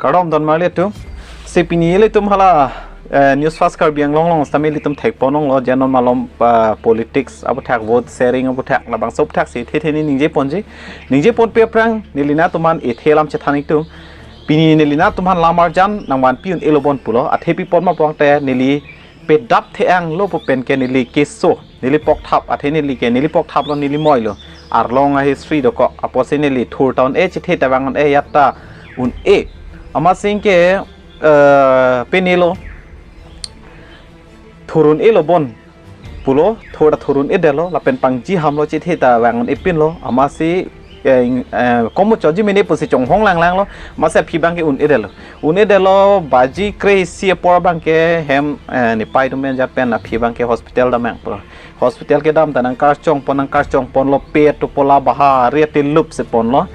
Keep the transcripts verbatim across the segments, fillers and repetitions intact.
Kardom don marli atum. Si pini ilitum hala eh, News Fast Karbi Anglong along sitame ilitum thekpon longlo je non malom ah, politics aputhak, vote sharing aputhak, labangso aputhak si thethe ne ningjeponji. Ningjeponpe aphrang neli nangtum aphan ethe alam chethan itum. Pini neli nangtum aphan lam arjan nangvanpi un-elo bon pulo. Athe pi apot ma pulote neli pedap the-anglo pu pen ke neli keso, neli pokthap, athe neli ke, neli pokthaplo, neli moilo. Arlong a-history dokok, apotsi neli thur ta un-e, chethe ta vang un-e, yat ta un-e. Amatsi ke eh, pini lo thur un-elo bon pulo, thur ta thur un-edetlo, lapen pangji hamlo, chethe ta vang un-epinlo, amatsi eh, ing- eh, komo choji mene pusi chonghong langlanglo, amatsi aphi abang ke un-edetlo. Un-edetlo, baji kre-isi apor abang ke hem eh, nepei atum pen jat pen aphi abang ke hospital damnang pulo. Hospital kedam ta nangkarchongpon, nangkarchongponlo, pet to pola bahari ate lupsi ponlo.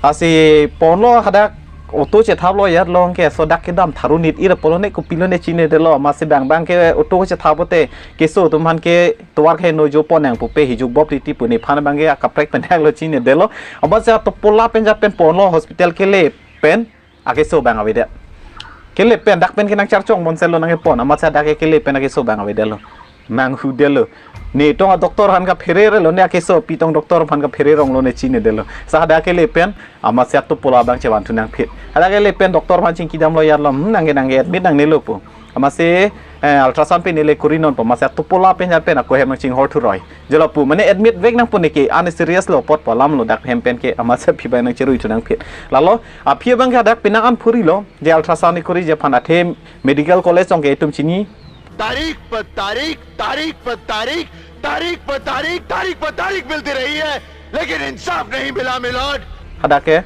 Lasi ponlo hadak auto chethaplo, yat along ke so dak kedam tharu nit ira pulo, ne kopilo ne chinedetlo, amatsi bang bang ke auto chethap pote keso atum aphan ke tovar ke no jo ponnang pupe hijuk bop titi pu nephan abang ke akaprek pen lo chinedetlo. Amatsi to pola pen jat pen ponlo hospital kele pen akeso abang avedet. Kele pen dak pen ke nangkarchongpon selo nangkepon, amatsi dak ke kele pen akeso abang avedetlo. Manghudetlo. Ne tong a-doctor aphan kaphererlo, ne akeso pi tong doctor aphan kaphereronglo ne chinedetlo. Sa dak kele pen amatsi to pola abang chevan thunang phit. Dak kele pen doctor aphan chingkidamlo, yatlo, hmm, nangke nangke admit nangnelo pu. Amatsi eh, ultrasound pen neli kuri non pu, amatsi to pola pen jat pen ako hem nangchinghor thuroi. Jelo pu, mane admit vek nang pu ne ke, ane serious lo apot pu alamlo, dak hem pen ke amatsi aphi abang nangcherui thunang phit. Lalo aphi abang ke dak penang an phurilo, je ultrasound kuri je aphan, athe medical college along ke itum chini. तारीख पर तारीख, तारीख पर तारीख, तारीख पर तारीख, तारीख पर तारीख मिलती रही है, लेकिन इंसाफ नहीं मिला, milord. Hadak ke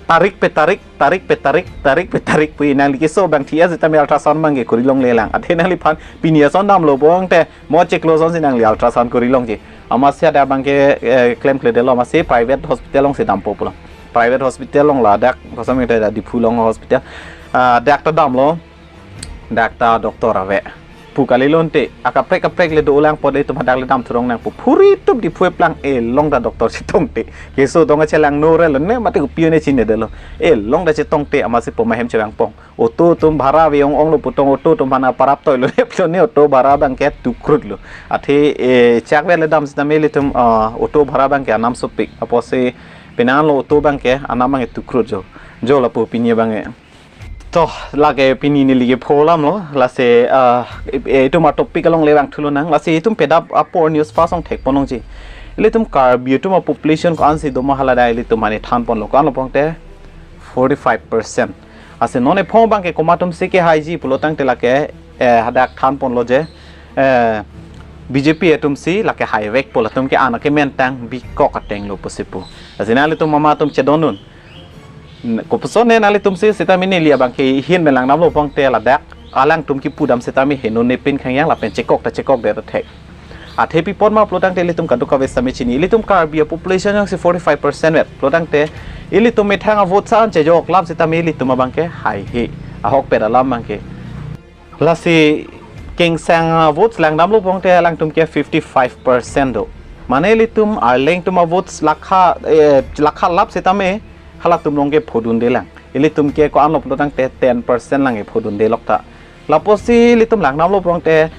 tarik pe tarik, tarik pe tarik, tarik pe tarik pu nangli keso abang thi-et sitame ultrasound abang ke kuri longlelang. Athe nangliphan pini ason damlo pulote mo chiklo asonsi nangli ultrasound kuri longji. Amatsi dak abang ke eh, klemkledetlo, amatsi private hospital alongsi dampo pulo. Private hospital along ladak, kosam ite dak Diphu along hospital. Ah, dak ta damlo. Dak ta doctor ave pu kalilo ante, akaprek kaprek le dolang apot itum hadak le dam thurong nang pu phuri tup Diphu eplang, e long ta doctor chetongte. Keso tong kachelangno relo ne mate kopine chinedetlo. E long ta chetongte, amatsi poma hem chevangpon. Auto atum bhara ave ong-onglo pu tong auto atum aphan aparap toilo ne pulo, ne auto bhara abang ke tukrutlo. Athe eh, chak ave le dam sitame ilitum ah, auto bhara abang ke anam sopik. Apotsi penang lo auto abang ke anam abang ke tukrut jo. Jo lapu pini abang ke. To, lake pini neli kepho alamlo, lasi ah, e- e- itum a-topic along le vangthu lonang, lasi itum pedap apor News Fast along thekpon longji. Ilitum Karbi atum a-population ko-ansi doma hala dak ilitum mane thanponlo, ko-anlo pulote forty-five percent. Lasi non ephong abang ke komat atumsi kehaiji pulo tangte lake eh, hadak thanponlo je eh, B J P atumsi lake haivek pu, latum ke an ke mentang bikok atenglo pusi pu. Lasi nanglitum mama atum chedondun. N- Kopuson ne nanglitumsi sitame neli abang ke hin me langdamlo pulote ladak alangtum kipudam sitame henone pin khangyang lapen chekok ta chekokdet thek. Athe pi apot ma pulo tangte ilitum kadokave sitame chini. Ilitum Karbi a-population jongsi forty-five percent vet pulo tangte ilitum methang a-vote sa an chejok lam sitame ilitum abang ke haihe. Ahokpet alam abang ke. Lasi kengsang a-votes langdamlo pulote alangtum ke fifty-five percent do. Mane ilitum arleng atum a-votes lakha eh, lakha lap sitame halatum along ke phodundelang. Ilitum ke ko-anlo pulo tangte ten percent lang ke phodundelok ta. Lapusi ilitum langdamlo pulote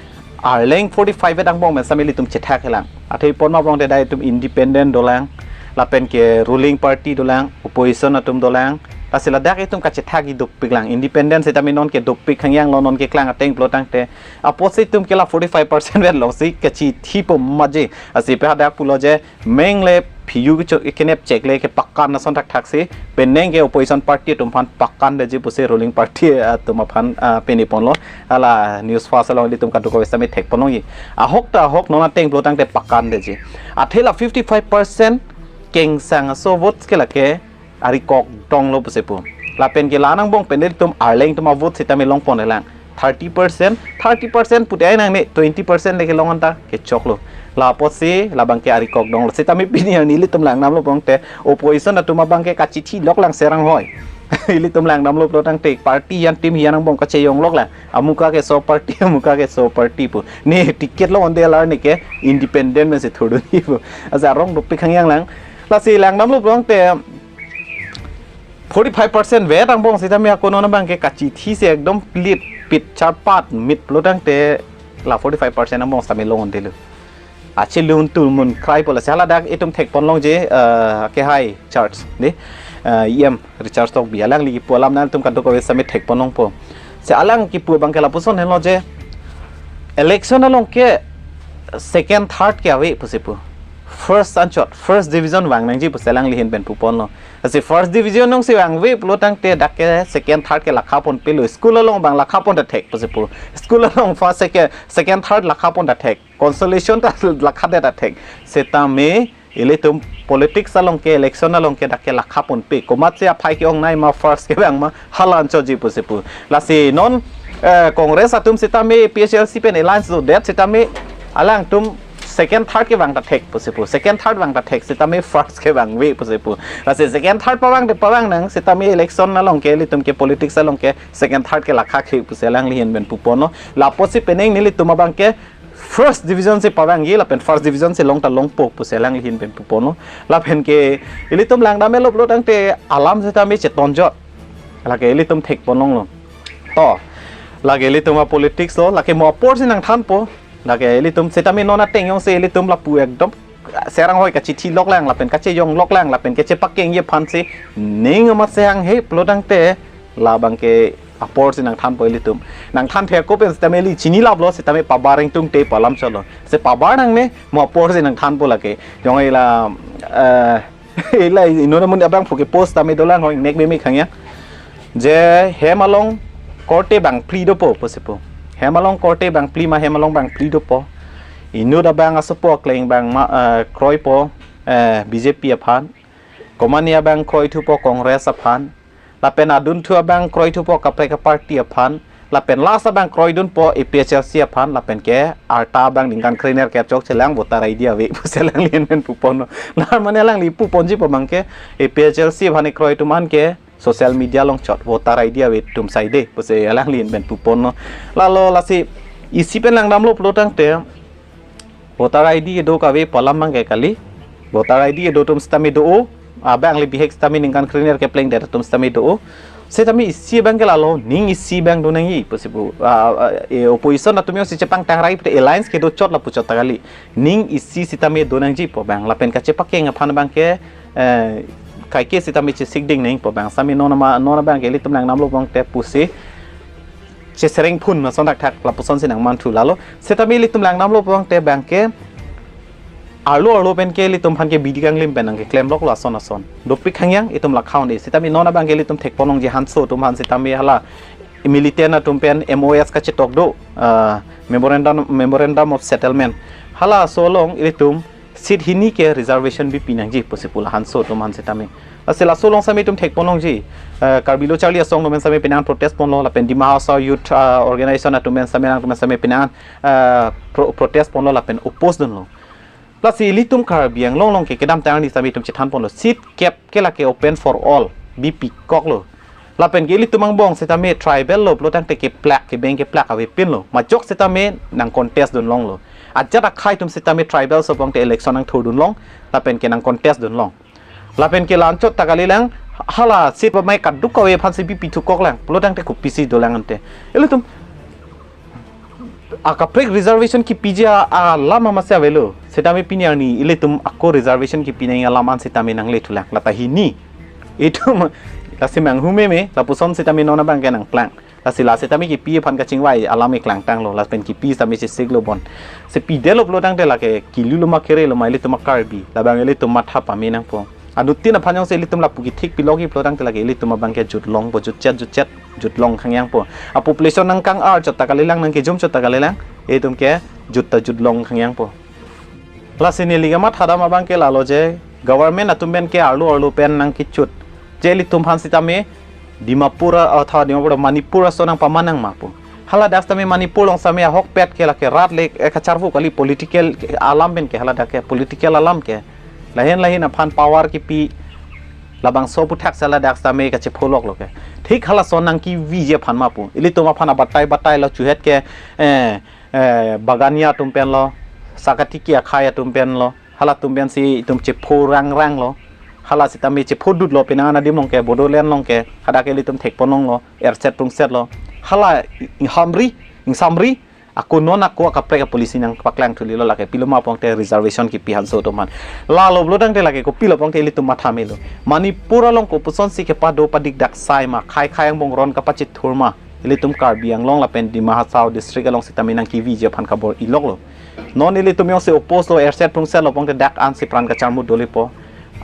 arleng forty-five et angbong pen sitame ilitum chethaklang. Athe pi apot ma pulote dak itum independent dolang, lapen ke ruling party dolang, opposition atum dolang. Lasi ladak itum kachethak dopiklang. Independent sitame non ke dopik khangyanglo, non keklang ateng pulo tangte. Apotsi itum ke la forty-five percent vet longsi kachithipon maji. Lasi pe hadak pulo je mengle phiyu kecho- kenep chekle ke pakan ason thakthaksi, penang ke opposition party atum aphan pakandetji pusi ruling party atum aphan ah, piniponlo. Hala News Fast along ilitum kadokave sitame thekpon longji. Ahok ta ahok, non ateng pulo tangte pakandetji. Athe la fifty-five percent kengsang aso votes ke lake arikok donglo pusi pu. Lapen ke la angbong pen ilitum arleng atum a-vote sitame longpondelang. Thirty percent, thirty percent pute ai nangne, twenty percent le kelong anta kechoklo. Lapotsi labang ke arikok donglo. Sitame pini arni ilitum langdamlo pulote opposition atum abang ke kachithiloklang serang hoi. Ilitum langdamlo pulo tangte party an, team an angbong kacheyongloklang. Amuka ke so party, amuka ke so party pu. Ne ticket lo-onde alar ne ke independent pensi thurdunji pu. Lasi arong dopik khangyanglang. Lasi langdamlo pulote forty five percent vet angbong sitame ako non abang ke kachithi si ekdom plit pit charpat mit pulo tangte la forty five percent angbong sitame long undelo. Achi lun tul mun krai pulo si haladak itum thekpon longji, eh, ke hai church de, eh, E M Richard Tokbi alangli kipu alam nangtum kadokave sitame thekpon longpo. Si alang kipu abang ke lapuson henlo je election along ke second third ke ave pusi pu. First anchot, first division vang nangji pusi alangli ahin pen puponlo. Lasi first division nong si vangve pulo tangte dak ke second third ke lakha ponpelo. School along abang lakha pon ta thek pusi pu. School along first second, second third lakha pon ta thek. Consolation ta lakha det ta thek. Sitame ilitum politics along ke, election along ke dak ke lakha ponpe. Komatsi aphai ke-ongnei ma, first kevang ma, hala anchotji pusi pu. Lasi non, eh, Congress atum sitame A P H L C pen alliance dodet sitame alangtum second third kevang ta thek pusi pu. Second third vang ta thek sitame first kevangve pusi pu. Lasi second third pavang te pavang nang sitame election along ke, ilitum ke politics along ke second third ke lakha ke pusi alangli ahin pen puponlo. Lapusi penang nelitum abang ke first division si pavangji lapen first division si long ta longpo pusi alangli ahin pen puponlo. Lapen ke ilitum langdamelo pulo tangte alam sitame chetonjot. Lake ilitum thekpon longlo. To, lake ilitum a-politics lo, lake mo apor si nangthanpo. Lake ilitum sitame non ateng jongsi ilitum lapu ekdom serang hoi kachithi loklang lapen kachejong loklang lapen kachepakengji aphan si ning amat sehanghe pulo tangte labang ke apor si nangthanpo ilitum. Nangthan thek ako pen sitame ili chinilaplo sitame pabar ingtungte pu alam chotlo. Si pabar nangne mo apor si nangthanpo lake. Jong ila, eh, ila inut amonit abangphu ke post tame dolang hoi nek beme khangyang. Je hem along korte bangphli dopo pusi pu. Hem along korte bangphli ma hem along bangphli dopo. Inut abang asopo akleng abang ma, eh, kroipo, eh, B J P aphan. Komane abang kroithupo Congress aphan. Lapen adunthu abang kroithupo kaprek a-party aphan. Lapen last abang kroidunpo A P H L C aphan. Lapen ke arta abang ningkan krenerkep chokchelang voter I D ave pusi alangli ahin pen puponlo. Lar mane alangli puponji pu abang ke A P H L C aphan ekroi atum an ke social media along chot voter I D ave atum sai de pusi alangli ahin pen puponlo. Lalo lasi isi pen langdamlo pulo tangte voter I D kedo kave pu alam abang ke kali. Voter I D kedo atum sitame do-o, abang le bihek sitame ningkan krenerkep plengdet atum sitame do-o. Sitame isi abang ke lalo, ning isi abang do nangji pusi pu, ah, ah, eh, opposition atum jongsi chepangtangrai pute alliance kedo chot lapu chot ta kali. Ning isi sitame do nangji pu abang. Lapen kachepakeng aphan abang ke, eh, kaike sitame chesikding nangpo abang. Sitame non ama, non abang ke ilitum langdamlo abang te pusi chesereng phun ason thakthak lapuson si nangmanthu lalo. Sitame ilitum langdamlo abang te abang ke arlo arlo pen ke ilitum aphan ke bidi kanglim pen nangkeklem loklo ason ason. Dopik khangyang itum lakha un-e. Sitame non abang ke ilitum thekpon longji Hanso atum aphan sitame hala militant atum pen M O S kachetok do, ah, memorandum, memorandum of settlement. Halaso along ilitum seat hini ke reservation bipi nangji pusi pu la Hanso atum aphan sitame. Lasi laso along sitame itum thekpon longji, eh, Karbi Lo Charli Asong atum pen sitame penang protest ponlo lapen Dima Hasao Youth, ah, Organization atum pen sitame nangtum sitame penang, eh, pro-, protest ponlo lapen oppose dunlo. Lasi ilitum Karbi Anglong along ke kedamtang arni sitame itum chethan ponlo. Seat kep ke lake open for all. Bipikoklo. Lapen ke ilitum angbong sitame tribal lo pulo tangte keplak kebeng keplak avepinlo. Majok sitame nang contest dun longlo. Ajat akhei atum sitame tribal so abang te election nangthur dun long. Lapen ke nang contest dun long. Lapen ke la anchot ta kalilang hala seat pamai kadokave aphan si bipithu koklang. Pulo tangte kopisi dolang ante. Ilitum akaprek reservation kipiji a, alam amatsi avelo. Sitame pini arni ilitum ako reservation kipi nangji alam an sitame nangle thulang. Lata hini. Itum lasi manghu meme, lapuson sitame non abang ke nangplang. Lasi la sitame kipi aphan kachingvai alam keklangtanglo, lapen kipi sitame chesiklo bon. Si pidetlo pulo tangte lake kilu lo ma kere lo ma ilitum a-Karbi. Labang ilitum matha pame nangpo. Anuttin aphan jongsi ilitum lapu kethik pilokji pulo tangte lake ilitum abang ke jutlongpo, jutchet jutchet jutlong khangyangpo. A-population nangkang-ar chot ta kalilang, nangkejum chot ta kalilang, itum ke jut ta jutlong khangyangpo. Lasi neli kamathadam abang ke lalo je government atum pen ke arlo arlo pen nangkechut. Je ilitum aphan sitame Dimapur a, atha Dimapur, Manipur ason nangpaman nangma pu. Haladak sitame Manipur along sitame ahokpet ke lake rat le, eh, kacharvo kali political alam pen ke haladak ke political alam ke. Lahin lahin aphan power kipi labangso aphuthak si haladak sitame kachepholoklo ke. Thik halason nangkeviji aphan ma pu. Ilitum aphan abatai batai lo chuhet ke, eh, eh, Bagania atum pen lo, Sakatiki akhei atum pen lo. Halatum pensi itum chepho rangrang lo. Hala sitame chephodutlo penang adim along ke, Bodoland along ke, hadak ilitum thekponlonglo, erset prungsetlo. Hala inghamri, ingsamri, ako non ako akaprek a-policy nangpaklang thulilo lake, pilo ma pongte reservation kipi hanso atum aphan. Lalo pulo tangte lake kopilo pongte ilitum matha melo. Manipur along kopusonsi kepado padik dak sai ma, khei khei angbong ron kapachethur ma, ilitum Karbi Anglong lapen Dima Hasao district along sitame nangkeviji aphan kabor-iloklo. Non ilitum jongsi oppose lo, erset prungsetlo pongte dak ansi pran kacharmu dolipo,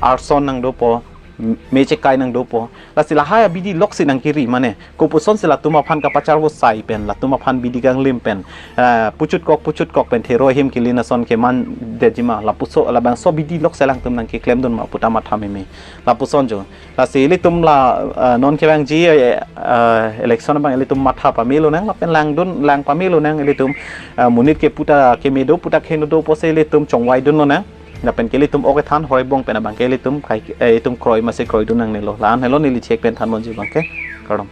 arson nangdopo, m-, mechekai nangdopo. Lasi lahai abidi loksi nangkiri mane, kopusonsi latum aphan kapacharvo sai pen, latum aphan bidi kanglim pen, eh, puchutkok puchutkok pen thero ahim kelin ason kemandetji ma, lapuson labangso bidi lok si alangtum nangkeklemdun ma puta matha meme. Lapuson jo. Lasi ilitum la, eh, non kevangji, eh, eh, election abang ilitum matha pame lonang, lapen langdun lang pame lonang ilitum, eh, monit ke puta keme do, puta kheno do pusi ilitum chongvaidun lonang. Lapen ke ilitum ok kethan horai bong pen abang ke ilitum kai, eh, ilitum kroi masi kroidun nangnelo. La-an helo neli chek pen thanponji abang ke. Kardom.